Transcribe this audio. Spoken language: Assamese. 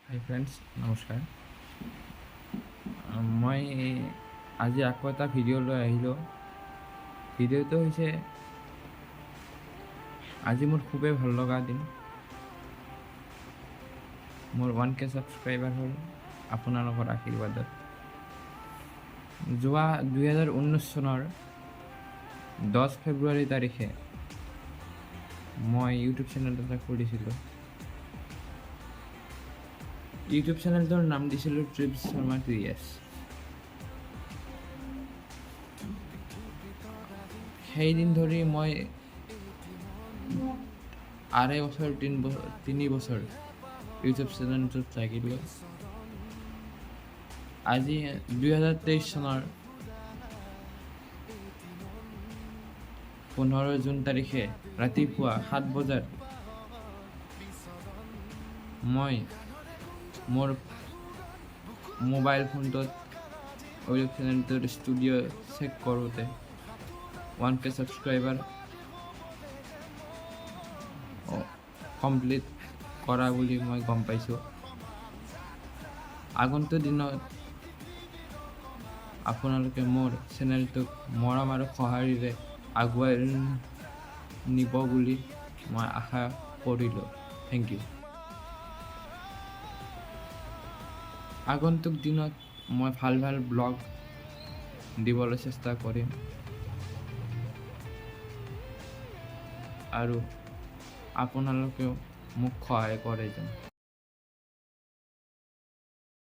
হাই ফ্ৰেণ্ডছ, নমস্কাৰ। মই আজি আকৌ এটা ভিডিঅ' লৈ আহিলোঁ। ভিডিঅ'টো হৈছে, আজি মোৰ খুবেই ভাল লগা দিন। মোৰ 1K subscriber হ'ল আপোনালোকৰ আশীৰ্বাদত। যোৱা 2019 চনৰ 10 ফেব্ৰুৱাৰী তাৰিখে মই ইউটিউব চেনেল এটা খুলিছিলোঁ। ইউটিউব চেনেলটোৰ নাম দিছিলোঁ ট্ৰিপছ শৰ্মা টিএছ। সেইদিন ধৰি মই আঢ়ৈ বছৰ, 3 বছৰ, 3 বছৰ ইউটিউব চেনেলটোত থাকিলোঁ। আজি 2023 চনৰ 15 জুন তাৰিখে ৰাতিপুৱা 7 বজাত মই মোৰ মোবাইল ফোনটোত ইউটিউব চেনেলটোৰ ষ্টুডিঅ' চেক কৰোঁতে 1K subscriber complete কৰা বুলি মই গম পাইছোঁ। আগন্তুক দিনত আপোনালোকে মোৰ চেনেলটোক মৰম আৰু সঁহাৰিৰে আগুৱাই নিব বুলি মই আশা কৰিলোঁ। Thank you. আগন্তুক দিনত মই ভাল ভাল ব্লগ দিবলৈ চেষ্টা কৰিম আৰু আপোনালোকেও মোক সহায় কৰে যেন।